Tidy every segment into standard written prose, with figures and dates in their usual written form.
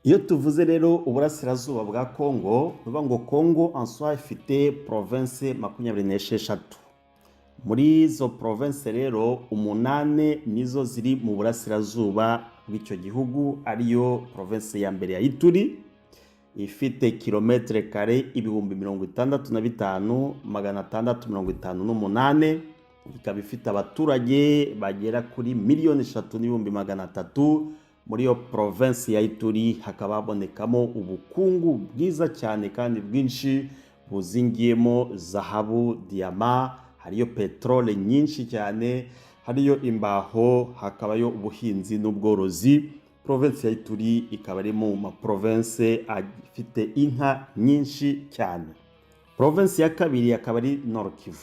Iyo tuvuze rero uburasirazuba bwa Kongo, bivuga ngo Kongo en soi ifite province 26. Muri izo province rero, umunane nizo ziri mu burasirazuba bw'icyo gihugu, ariyo province ya mbere ya Ituri, ifite kilometre carré 65,658, ikaba ifite abaturage bagera kuri 3,300,000. Muri iyo province ya Ituri hakaba habonekamo ubukungu bwiza cyane kandi bwinshi, buzingiyemo zahabu, diyama, hariyo peteroli nyinshi cyane, hariyo imbaho, hakabayo ubuhinzi n'ubworozi. Province ya Ituri ikaba ari mu ma province afite inka nyinshi cyane. Province ya kabiri akaba ari Nord Kivu,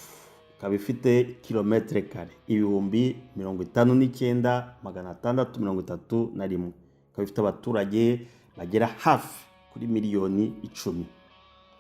ikaba ifite kilometre carré 59,631, ikaba ifite abaturage bagera hafi kuri miliyoni 10.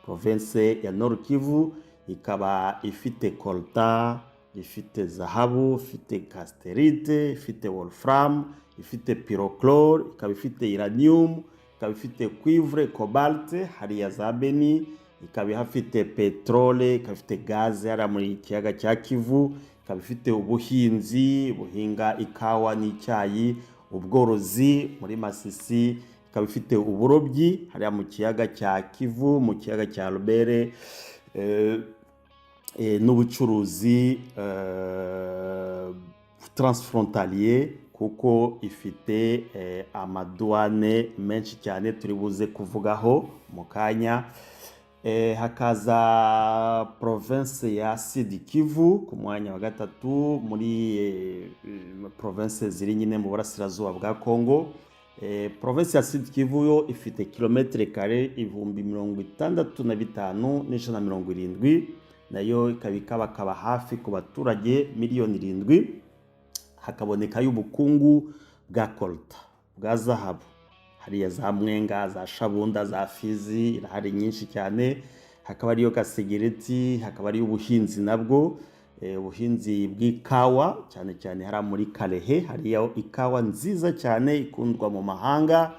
Province ya Nord Kivu ikaba ifite coltan, ifite zahabu, ifite cassitérite, ifite wolfram, ifite pyrochlore, ikaba ifite uranium, ikaba ifite cuivre, cobalt hariya za Beni, ikaba ihafite peterole, ikaba ifite gaze hariya muri kiyaga cya Kivu, ikaba ifite ubuhinzi buhinga ikawa n'icyayi, ubworozi muri Masisi, ikaba ifite uburobyi hariya mu kiyaga cya Kivu, mu kiyaga cya Albert, n'ubucuruzi transfrontalier, kuko ifite amaduwane menshi cyane turi buze kuvugaho mu kanya. Hakaza province ya Sud Kivu ku mwanya wa gatatu muri province ziri nyine mu burasirazuba bwa Congo. Province ya Sud Kivu yo ifite kilometre carré 65,170, nayo ikaba ikabakaba hafi ku baturage miliyoni 7. Hakabonekayo ubukungu bwa coltan, bwa zahabu, hariya za Mwenga, za Shabunda, za Fizi, irahari nyinshi cyane. Hakaba ariyo gasegereti, hakaba ariyo ubuhinzi nabwo, ubuhinzi bw'ikawa cyane cyane hariya muri Kalehe, hariyo ikawa nziza cyane ikundwa mu mahanga.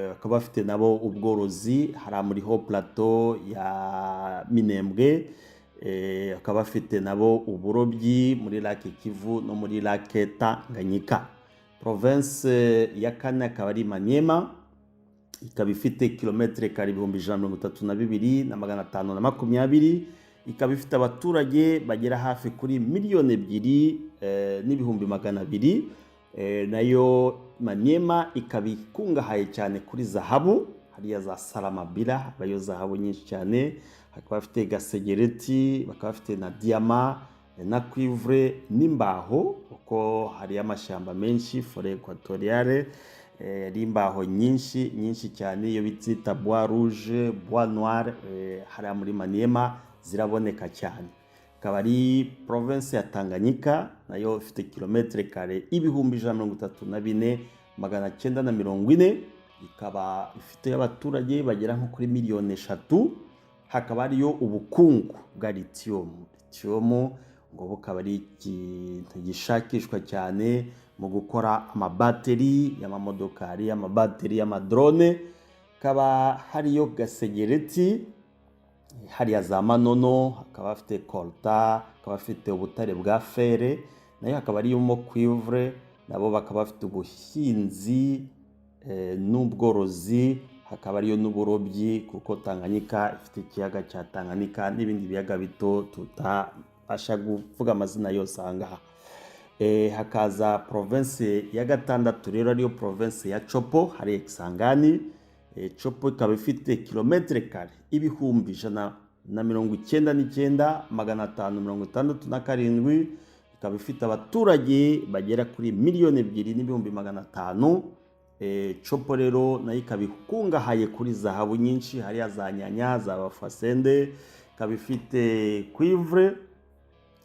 Bakaba bafite nabo ubworozi hariya muri Hauts Plateaux ya Minembwe. Bakaba bafite nabo uburobyi muri Lac Kivu no muri Lac Tanganyika. Province ya kane akaba ari Maniema, ikaba ifite kilometre carré 132,520, ikaba ifite abaturage bagera hafi kuri 2,200,000. Nayo Maniema ikaba ikungahaye cyane kuri zahabu, hariya za Salamabila habayo zahabu nyinshi cyane, hakaba bafite gasegereti, bakaba bafite na diyama na cuivre n'imbaho, kuko hariyo amashyamba menshi, forêt équatoriale, hari imbaho nyinshi nyinshi cyane, iyo bita bois rouge, bois noir, hariya muri Maniema ziraboneka cyane. Ikaba ari province ya Tanganyika, nayo ifite kilometre carré 134,940, ikaba ifite abaturage bagera nko kuri miliyoni 3. Hakaba hariyo ubukungu bwa lithium. Lithium ngo bukaba ari ikintu gishakishwa cyane mu gukora amabateri y'amamodokari, amabateri y'amadrone. Hakaba hariyo gasegereti hariya za Manono, hakaba hafite coltan, hakaba hafite ubutare bwa fer, nayo hakaba harimo cuivre, nabo bakaba bafite ubuhinzi n'ubworozi, hakaba ariyo n'uburobyi, kuko Tanganyika ifite ikiyaga cya Tanganyika n'ibindi biyaga bito tutabasha kuvuga amazina yose aha ngaha. Hakaza province ya gatandatu rero, ariyo province ya Tshopo, hari Kisangani. Tshopo ikaba ifite kilometre carré 199,567, ikaba ifite abaturage bagera kuri 2,500,000. Tshopo rero nayo ikaba ikungahaye kuri zahabu nyinshi, hariya za Nyanya, za Bafwasende, ikaba ifite cuivre,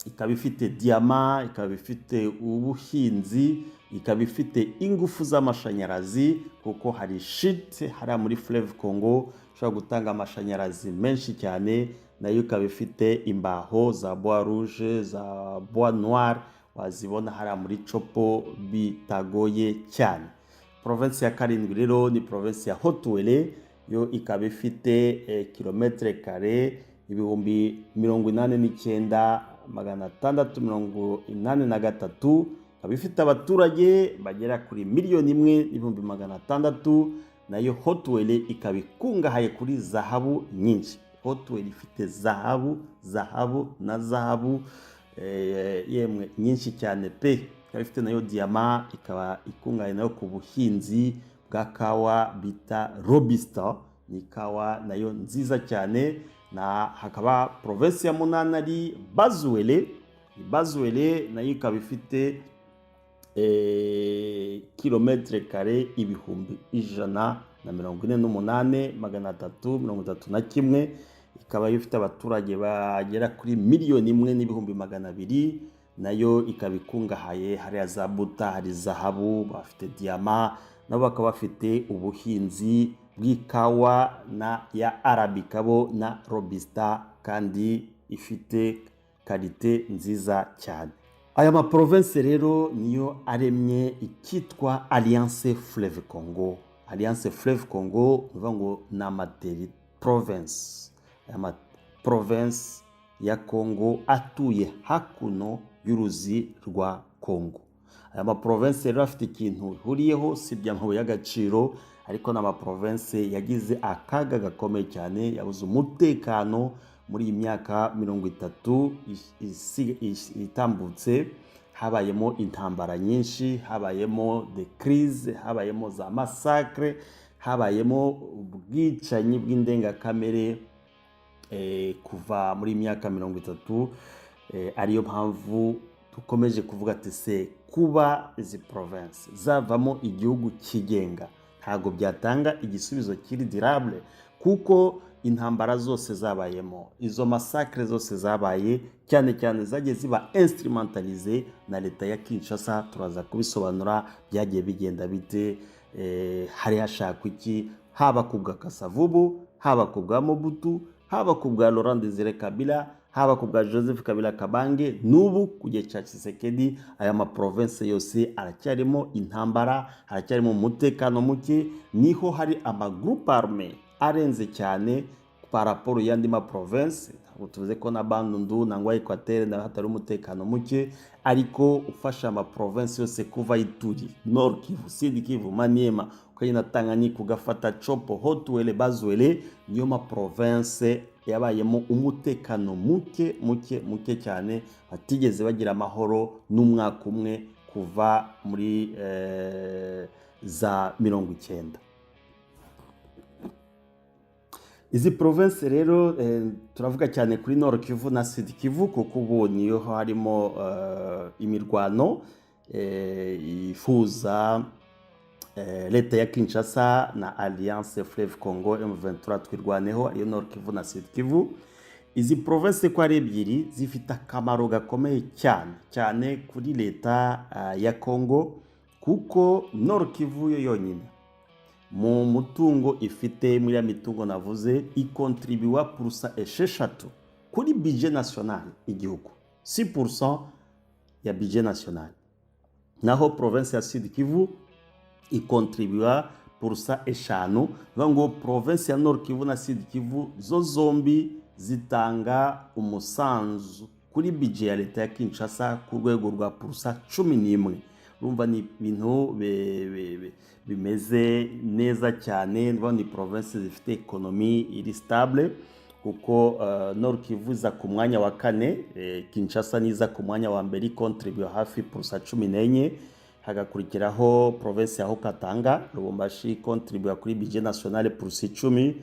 ikaba ifite diyama, ikaba ifite ubuhinzi, ikaba ifite ingufu z'amashanyarazi, kuko hari shite hariya muri Fleuve Congo ishobora gutanga amashanyarazi menshi cyane. Nayo ikaba ifite imbaho za bois rouge, za bois noir, wazibona hariya muri Tshopo bitagoye cyane. Province ya karindwi rero ni province ya Haut-Uele, yo ikaba ifite kilomètre carré 89,683, ikaba ifite abaturage bagera kuri 1,600,000. Nayo Haut-Uele ikaba ikungahaye kuri zahabu nyinshi. Haut-Uele ifite zahabu, zahabu na zahabu, yemwe nyinshi cyane pe. Ikaba ifite nayo diyama, ikaba ikungahaye nayo ku buhinzi bwa kawa bita robusta, ni ikawa nayo nziza cyane. Na hakaba province ya munani ari Bas-Uele. Bas-Uele nayo ikaba ifite kilomètre carré 148,331, ikaba ifite abaturage bagera kuri 1,200,000. Nayo ikaba ikungahaye hariya za Buta, hari zahabu, bafite diyama, nabo bakaba bafite ubuhinzi bw'ikawa na ya arabica bo na robusta, kandi ifite qualité nziza cyane. Aya maprovince rero niyo aremye icyitwa Alliance Fleuve Congo. Alliance Fleuve Congo ni ukuvuga ngo ni amateri province, aya maprovince ya Congo atuye hakuno y'uruzi rwa Congo. Aya maprovince rero afite ikintu ihuriyeho, si iby'amabuye y'agaciro, ariko ni amaprovince yagize akaga gakomeye cyane, yabuze umutekano muri iyi myaka 30 itambutse. Habayemo intambara nyinshi, habayemo de crise, habayemo za massacre, habayemo ubwicanyi bw'indengakamere kuva muri iyi myaka 30. Ariyo mpamvu dukomeje kuvuga ati: se kuba izi province zavamo igihugu kigenga ntabwo byatanga igisubizo kiri durable? Kuko intambara zose zabayemo, izo massacre zose zabaye, cyane cyane zagiye ziba instrumentalisé na leta ya Kinshasa. Turaza kubisobanura byagiye bigenda bite, hari hashakwa iki, haba ku bwa Kasavubu, haba ku bwa Mobutu, haba ku bwa Laurent Desire Kabila, haba ku bwa Joseph Kabila Kabange, n'ubu ku gihe cya Tshisekedi. Aya maprovince yose aracyarimo intambara, haracyarimo umutekano muke, niho hari amagroupe arme arenze cyane par rapport y'andi maprovince. Ntabwo tuvuze ko na Bandundu nangwa Equateur naho hatari umutekano muke, ariko ufasha amaprovince yose kuva Ituri, Nord Kivu, Sud Kivu, Maniema, ukagenda Tanganyika, ugafata Tshopo, Haut-Uele, Bas-Uele, niyo maprovince yabayemo umutekano muke muke muke cyane, batigeze bagira amahoro n'umwaka umwe kuva muri za 90. Izi province rero, turavuga cyane kuri Nord Kivu na Sud Kivu, kuko ubu niyo harimo imirwano ihuza leta ya Kinshasa na Alliance Fleuve Congo, M23, Twirwaneho, ariyo Nord Kivu na Sud Kivu. Izi province ko ari ebyiri zifite akamaro gakomeye cyane cyane kuri leta ya Congo, kuko Nord Kivu yo yonyine mu mutungo ifite, muri ya mitungo navuze, ikontribuwa pourcent 6 kuri budget national igihugu, 6% ya budget national. Naho province ya Sud Kivu ikontribuwa pourcent 5. Bivuga ngo province ya Nord Kivu na Sud Kivu zo zombi zitanga umusanzu kuri budget ya leta ya Kinshasa ku rwego rwa pourcent 11. Urumva ni ibintu bimeze neza cyane. Ndabona ni province zifite économie iri stable, kuko Nord Kivu iza ku mwanya wa kane, Kinshasa niza ku mwanya wa mbere, ikontribuye hafi pourcent 14, hagakurikiraho province ya Haut-Katanga, Lubumbashi, ikontribuye kuri budget national pourcent 10,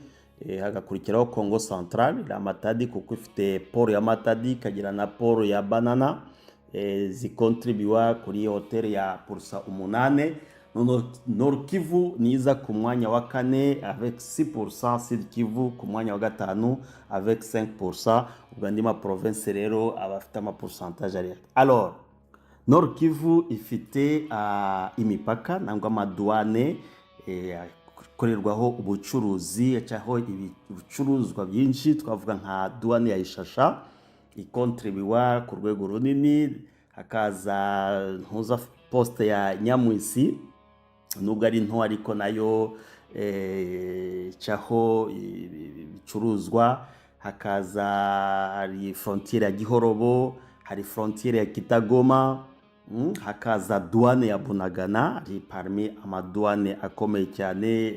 hagakurikiraho Congo Central la Matadi, kuko ifite port ya Matadi, ikagira na port ya Banana, zikontribuwa kuri hauteur ya pourcent 8. Nord Kivu niza ku mwanya wa kane avec 6%, Sud Kivu ku mwanya wa gatanu avec 5%. Ubwo andi ma province rero aba afite ama pourcentage ari. Alors Nord Kivu ifite imipaka nangwa amadouane akorerwaho ubucuruzi, acaho ibicuruzwa byinshi. Twavuga nka douane ya Ishasha ikontribuwa ku rwego runini, hakaza ntuza poste ya Nyamwisi. Nubwo ari nto, ariko nayo icaho ibicuruzwa. Hakaza, hari frontière ya Gihorobo, hari frontière ya Kitagoma, hakaza douane ya Bunagana, ari parmi ama douane akomeye cyane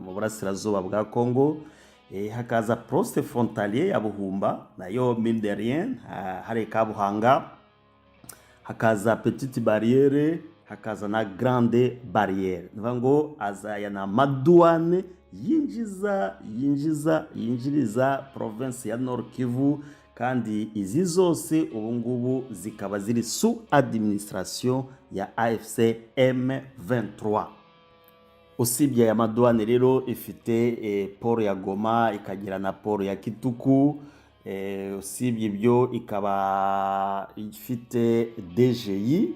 mu burasirazuba bwa Congo. Hakaza poste frontalier ya Buhumba, nayo mine de rien hari Kabuhanga. Hakaza petite barrière, hakaza na grande barrière. Ni ngo azaya ni ama douane yinjiza yinjiriza province ya Nord Kivu, kandi izi zose ubu ngubu zikaba ziri sous administration ya AFC M23. Usibye aya ma douane rero, ifite port ya Goma, ikagira na port ya Kituku. Usibye ibyo, ikaba ifite DGI,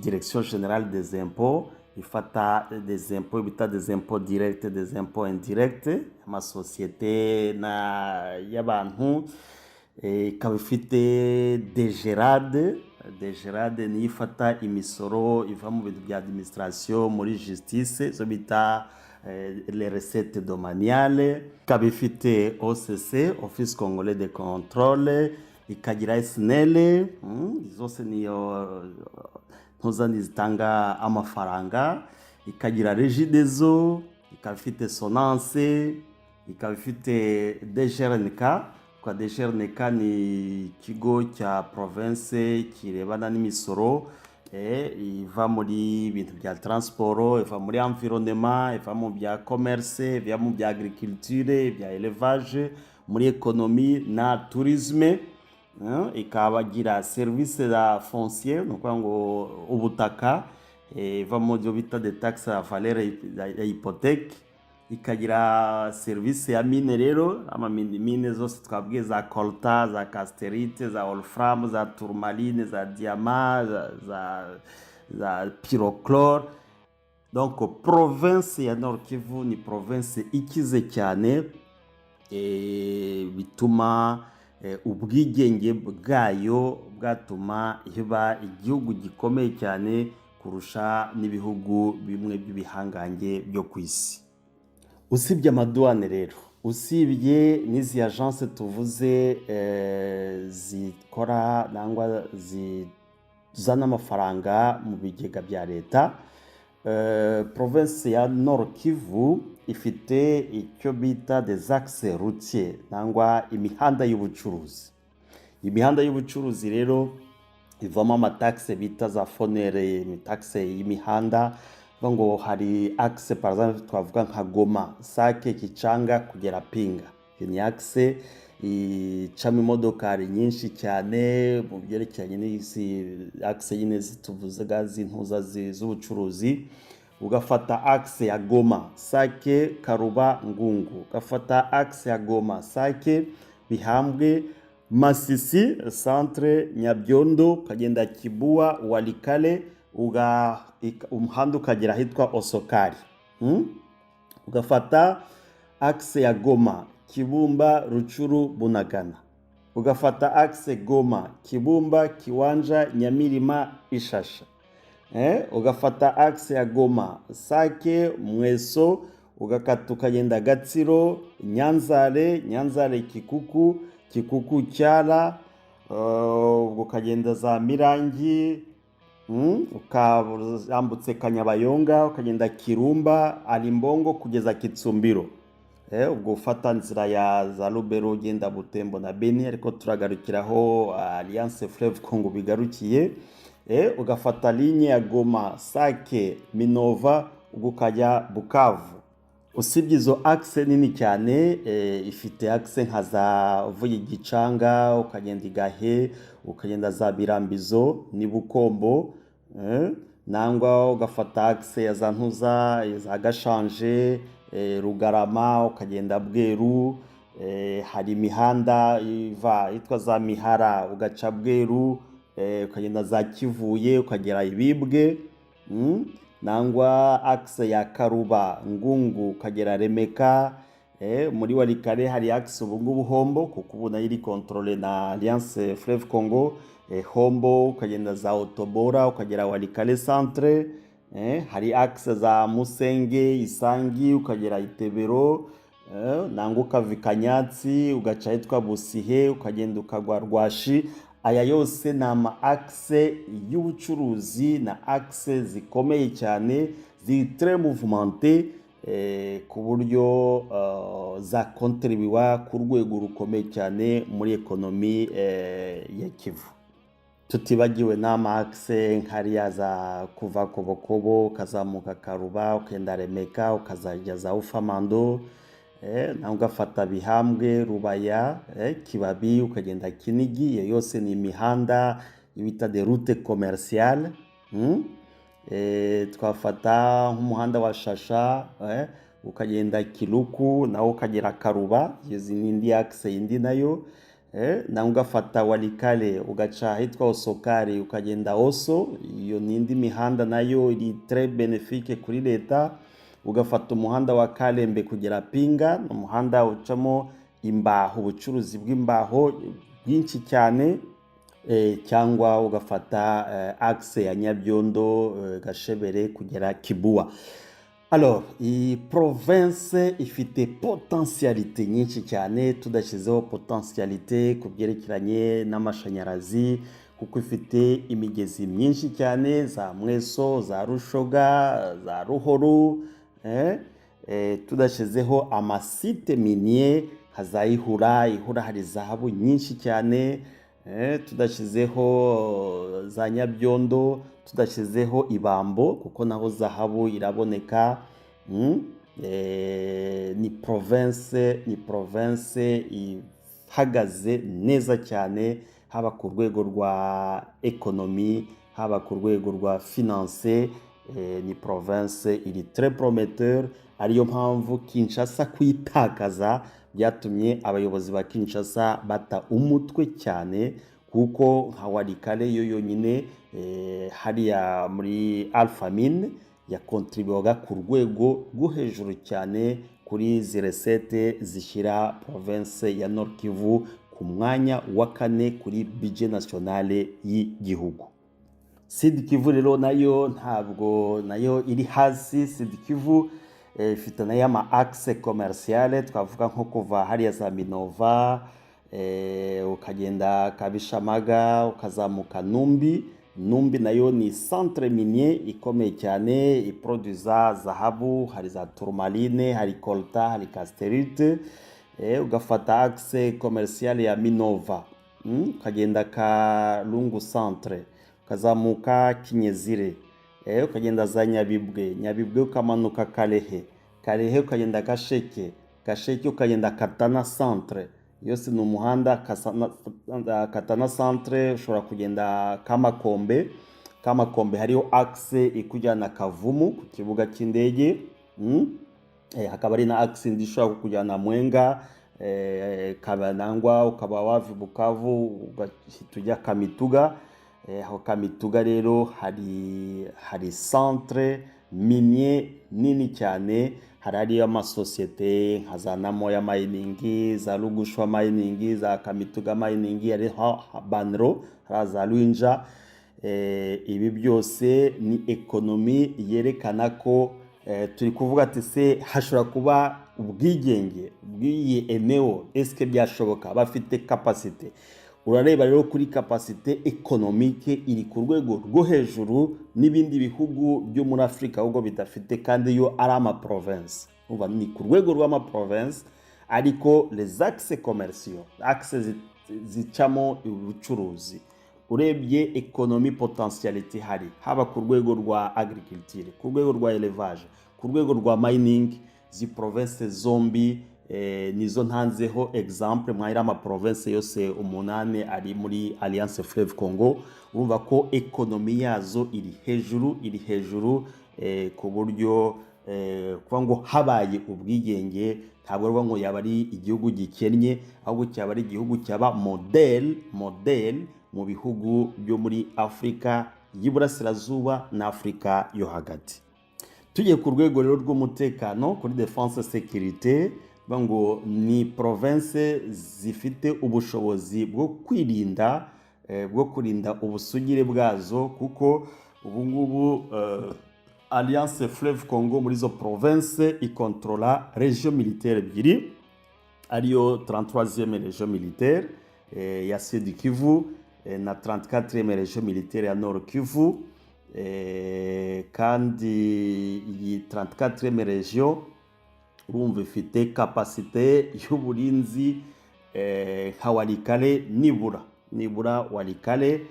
Direction Générale des Impôts, ifata des impôts bita des impôts directs, des impôts indirects, amasosiyete na y'abantu. Ikaba ifite DGRAD. DGRAD niyo ifata imisoro iva mu bintu bya administration, muri justice, zo bita les recettes domaniales. Ikaba ifite OCC, Office Congolais de Contrôle, ikagira SNEL. Zose niyo ntuzani zitanga amafaranga. Ikagira REGIDESO, ikaba ifite SONANCE, ikaba ifite DGRNK. Kwa DGRNK ni ikigo cya province kirebana n'imisoro iva muri ibintu bya transport, iva muri environnement, iva mu bya commerce, iva mu bya agriculture, bya élevage, muri économie na tourisme. Ikabagira service za foncier, ni ukuvuga ngo ubutaka, iva mu byo bita de taxe à valeur ya hypothèque. Ikagira service ya mine rero, ama mine zose twabwiye, za coltan, za cassitérite, za wolfram, za tourmaline, za diamant, za pyrochlore. Donc province ya Nord Kivu ni province ikize cyane, bituma ubwigenge bwayo bwatuma iba igihugu gikomeye cyane kurusha n'ibihugu bimwe by'ibihangange byo ku isi. Usibye ama douane rero, usibye n'izi agence tuvuze zikora nangwa zizana amafaranga mu bigega bya leta, province ya Nord Kivu ifite icyo bita des axes routiers nangwa imihanda y'ubucuruzi. Imihanda y'ubucuruzi rero ivamo ama taxe bita za FONER, taxe y'imihanda. Bivuga ngo hari axe, par exemple twavuga nka Goma, Sake, Kicanga kugera Pinga. Iyo ni axe icamo imodokari nyinshi cyane mu byerekeranye n'izi axe nyine tuvuzaga z'intuza z'ubucuruzi. Ugafata axe ya Goma, Sake, Karuba, Ngungu, ugafata axe ya Goma, Sake, Bihambwe, Masisi centre, Nyabiondo, ukagenda Kibua, Walikale, umuhanda ukagera ahitwa Osokari. Ugafata axe ya Goma, Kibumba, Rutshuru, Bunagana, ugafata axe Goma, Kibumba, Kiwanja, Nyamirima, Ishasha, ugafata axe ya Goma, Sake, Mweso, ugakata ukagenda Gatsiro, Nyanzare, Nyanzare, Kikuku, Kikuku, Cyara, ubwo ukagenda za Mirangi, ukambutse Kanyabayonga, ukagenda Kirumba, Arimbongo kugeza Kitsumbiro. Ubwo ufata nzira ya za Lubero, ugenda Butembo na Beni, ariko turagarukiraho Alliance Fleuve Congo bigarukiye. Ugafata ligne ya Goma, Sake, Minova, ubwo ukajya Bukavu. Usibye izo axe nini cyane, ifite axe nka za uvuye Igicanga ukagenda Igahe, ukagenda za Birambizo ni Bukombo, nangwa ugafata axe ya za Ntuza, za Gashanje, Rugarama, ukagenda Bweru. Hari imihanda iva yitwa za Mihara, ugaca Bweru, ukagenda za Kivuye, ukagera Ibibwe, nangwa axe ya Karuba, Ngungu, ukagera Remeka. Muri Walikale hari axe ubu ngubu Hombo, kuko ubu nayo iri contrôlée na Alliance Fleuve Congo. Hombo, ukagenda za Otobora, ukagera Walikale centre. Hari axe za Musenge, Isangi, ukagera Itebero, nangwa ukava i Kanyatsi ugaca ahitwa Busihe, ukagenda ukagwa Rwashi. Aya yose ni ama axe y'ubucuruzi na axe zikomeye cyane, ziri très mouvementées, ku buryo zakontribuwa ku rwego rukomeye cyane muri économie ya Kivu. Tutibagiwe n'ama axe nkariya za kuva Kobokobo, ukazamuka Karuba, ukenda Remeka, ukazajya za Ufamando, nawe ugafata Bihambwe, Rubaya, Kibabi, ukagenda Kinigi. Iyo yose ni imihanda bita des routes commerciales. Twafata nk'umuhanda wa Shasha, ukagenda Kiluku, nawo ukagera Karuba. Iyo ni indi axe yindi nayo. Nawe ugafata Walikale, ugaca ahitwa Osokari, ukagenda Oso. Iyo ni indi mihanda nayo iri très bénéfique kuri leta. Ugafata umuhanda wa Kalembe kugera Pinga, ni umuhanda ucamo imbaho, ubucuruzi bw'imbaho bwinshi cyane. Cyangwa ugafata axe ya Nyabyondo, Gashebere kugera Kibuwa. Alors, iyi province ifite potentialité nyinshi cyane, tudashyizeho potentialité ku byerekeranye n'amashanyarazi, kuko ifite imigezi myinshi cyane, za Mweso, za Rushoga, za Ruhoru, tudashyizeho ama sites miniers nka za Ihura. Ihura hari zahabu nyinshi cyane. Tudashyizeho za Nyabyondo, tudashyizeho Ibambo, kuko naho zahabu iraboneka. Ni province ihagaze neza cyane, haba ku rwego rwa économie, haba ku rwego rwa finance. Ni province iri très prometteur, ariyo mpamvu Kinshasa kuyitakaza byatumye abayobozi ba Kinshasa bata umutwe cyane, kuko nka Walikale yo yonyine, hariya muri Alphamin, yakontribuwaga ku rwego rwo hejuru cyane kuri izi recettes zishyira province ya Nord Kivu ku mwanya wa kane kuri budget nationale y'igihugu. Sud Kivu rero nayo ntabwo nayo iri hasi. Sud Kivu ifite nayo ama axe commercial, twavuga nko kuva hariya za Minova, ukagenda Kabishamaga, ukazamuka Numbi. Numbi nayo ni centre minier ikomeye cyane, iproduza zahabu, hari za tourmaline, hari coltan, hari cassitérite. Ugafata axe commercial ya Minova, ukagenda Kalungu centre, ukazamuka Kinyezire, ukagenda za Nyabibwe, Nyabibwe ukamanuka Kalehe, Kalehe ukagenda Gasheke, Gasheke ukagenda Katana centre. Yose ni umuhanda Katana centre. Ushobora kugenda Kamakombe. Kamakombe hariho axe ikujyana Kavumu ku kibuga cy'indege. Hakaba ari na axe indi ishobora kukujyana Mwenga, Kabanangwa, ukaba wava i Bukavu ugahita ujya Kamituga. Aho Kamituga rero hari centre minier nini cyane, hari hariyo amasosiyete nka za Namoya Mining, za Lugushwa Mining, za Kamituga Mining, hariho Banro, hari za Rwinja. Ibi byose ni économie yerekana ko turi kuvuga ati: se hashobora kuba ubwigenge bw'iyi eneo? Eske byashoboka? Bafite capacité? Urareba rero kuri capacité économique, iri ku rwego rwo hejuru n'ibindi bihugu byo muri Afurika ahubwo bidafite, kandi yo ari ama province. Umva, ni ku rwego rw'ama province, ariko les axes commerciaux, axes zicamo ubucuruzi, urebye économie, potentialité ihari, haba ku rwego rwa agriculture, ku rwego rwa élevage, ku rwego rwa mining, izi province zombi nizo ntanzeho exemple mwahira. Ama province yose umunani ari muri Alliance Fleuve Congo, urumva ko économie yazo iri hejuru, iri hejuru, ku buryo kuvuga ngo habaye ubwigenge ntabwo ari ngo yaba ari igihugu gikennye, ahubwo cyaba ari igihugu cyaba modèle mu bihugu byo muri Afurika y'Iburasirazuba na Afurika yo hagati. Tugiye ku rwego rero rw'umutekano, kuri défense sécurité, bavuga ngo ni province zifite ubushobozi bwo kwirinda, bwo kurinda ubusugire bwazo, kuko ubu ngubu Alliance Fleuve Congo muri izo province ikontrola région militaire ebyiri, ariyo 33e région militaire ya Sud Kivu na 34e région militaire ya Nord Kivu. Kandi iyi 34e région urumva ifite capacité y'uburinzi nka Walikale, nibura Walikale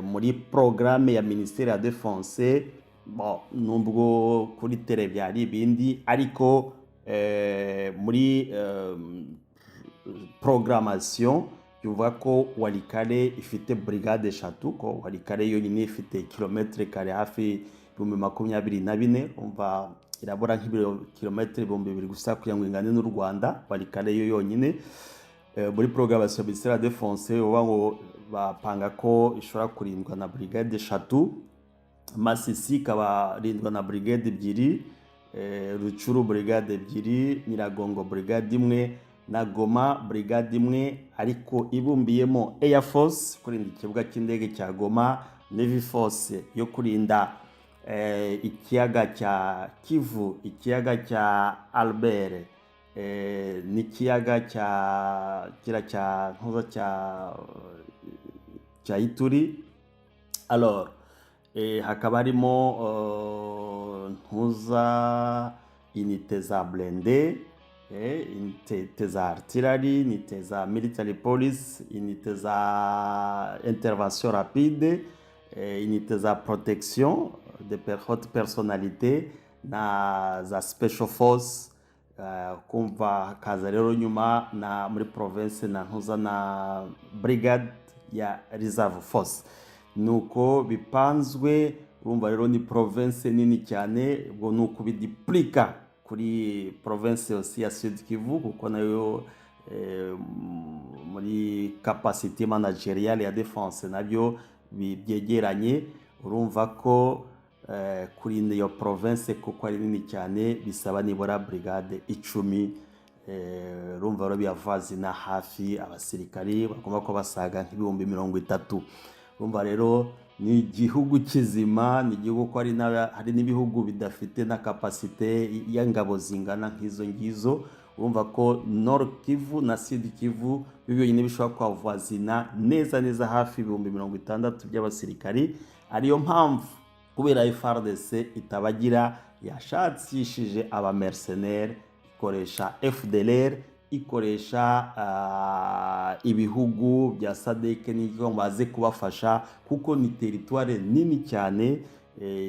muri programme ya ministère ya défense. Bon, nubwo kuri terrain byari ibindi, ariko muri programmation bivuga ko Walikale ifite brigade eshatu, ko Walikale yonyine ifite kilomètre carré hafi 24,000. Umva, irabura nk'ikilometero 2000 gusa kugira ngo ingane n'u Rwanda, Walikale yo yonyine. Muri programmation ya ministère ya défense uvuga ngo bapanga ko ishobora kurindwa na brigade eshatu, Masisi ikaba rindwa na brigade ebyiri, Rutshuru brigade ebyiri, Nyiragongo brigade imwe na Goma brigade imwe, ariko ibumbiyemo Air Force kurinda ikibuga cy'indege cya Goma, Navy Force yo kurinda ikiyaga cya Kivu, ikiyaga cya Albert n'ikiyaga cya kira cya ntuza cya Ituri. Alors hakaba harimo ntuza unité za blindé, unité za artillery, unité za military police, unité za intervention rapide, unité za protection de haute personnalité na za special force. Kumva hakaza rero nyuma na muri province na ntuza na brigade ya reserve force. Nuko bipanzwe. Urumva rero ni province nini cyane. Ubwo ni ukubiduplika kuri province yose ya Sud Kivu, kuko nayo muri capacité managériale ya défense nabyo byegeranye. Urumva ko kurinda iyo province, kuko ari nini cyane, bisaba nibura brigade 10. Urumva rero biyavazina hafi abasirikari bagomba kuba basaga nk'30,000. Urumva rero ni igihugu kizima, ni igihugu ko hari n'ibihugu bidafite na capacité y'ingabo zingana nk'izo ngizo. Urumva ko Nord Kivu na Sud Kivu byo byonyine bishobora kwavazina neza neza hafi 60,000 by'abasirikari. Ariyo mpamvu kubera FARDC itabagira, yashakishije aba mercenaires, ikoresha FDLR, ikoresha ibihugu bya SADC n'ibyo ngo baze kubafasha, kuko ni territoire nini cyane,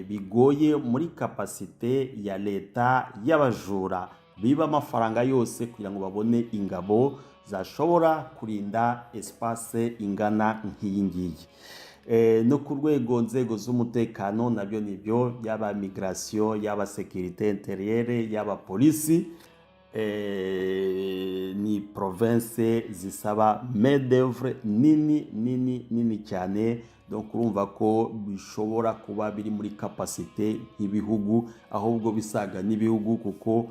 bigoye muri capacité ya leta y'abajura biba amafaranga yose kugira ngo babone ingabo zashobora kurinda espace ingana nk'iyi ngiyi. No ku rwego nzego z'umutekano nabyo nibyo, yaba migration, yaba sécurité intérieure, yaba polisi, ni province zisaba main d'œuvre nini nini nini cyane. Donc urumva ko bishobora kuba biri muri capacité nk'ibihugu, ahubwo bisaga n'ibihugu, kuko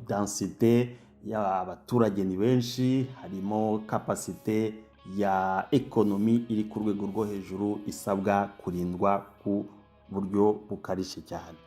densité y'abaturage ni benshi, harimo capacité ya économie iri ku rwego rwo hejuru isabwa kurindwa ku buryo bukarishye cyane.